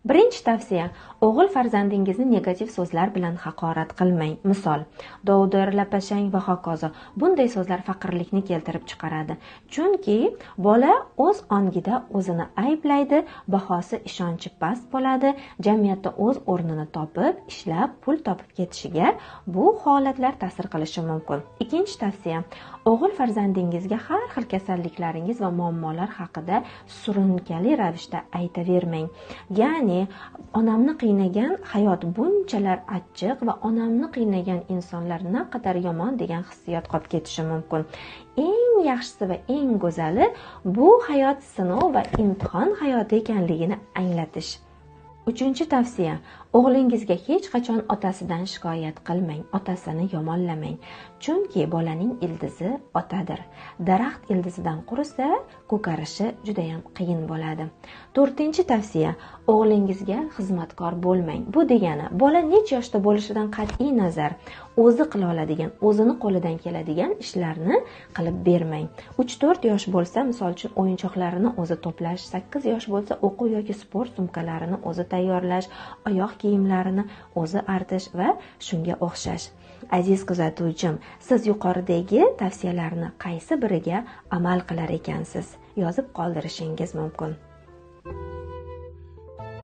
Birinchi tavsiya: o'g'il farzandingizni negativ so'zlar bilan haqorat qilmang. Misol: dovdir, lapashang va hokazo. Bunday so'zlar faqirlikni keltirib chiqaradi. Chunki bola o'z ongida o'zini ayblaydi, bahosi, ishonchi past bo'ladi, jamiyatda o'z o'rnini topib, ishlab, pul topib ketishiga bu holatlar ta'sir qilishi mumkin. Ikkinchi tavsiya: o'g'il farzandingizga har xil kasalliklaringiz va muammolar haqida surunkali ravishda aytavermang. Ya'ni onamni qiynagan hayot bunchalar achchiq va onamni qiynagan insonlar naqadar yomon degan hissiyot qolib ketishi mumkin. Eng yaxshisi va eng go'zali bu hayot sinov va imtihon hayoti ekanligini anglatish. Uchinchi tavsiya: o'g'lingizga hech qachon otasidan shikoyat qilmang, otasini yomonlamang. Chunki bolaning ildizi otadir. Daraxt ildizidan qurisa, ko'karishi juda ham qiyin bo'ladi. To'rtinchi tavsiya: o'g'lingizga xizmatkor bo'lmang. Bu degani, bola necha yoshda bo'lishidan qat'iy nazar, o'zi qila oladigan, o'zini qo'lidan keladigan ishlarni qilib bermang. 3-4 yosh bo'lsa, misol uchun, o'yinchoqlarini o'zi to'plash, 8 yosh bo'lsa, o'quv yoki sport sumkalarini o'zi tayyorlash, oyoq kiyimlarini o'zi artish va shunga o'xshash. Aziz kuzatuvchim, siz yuqoridagi tavsiyalarni qaysi biriga amal qilar ekansiz? Yozib qoldirishingiz mumkin.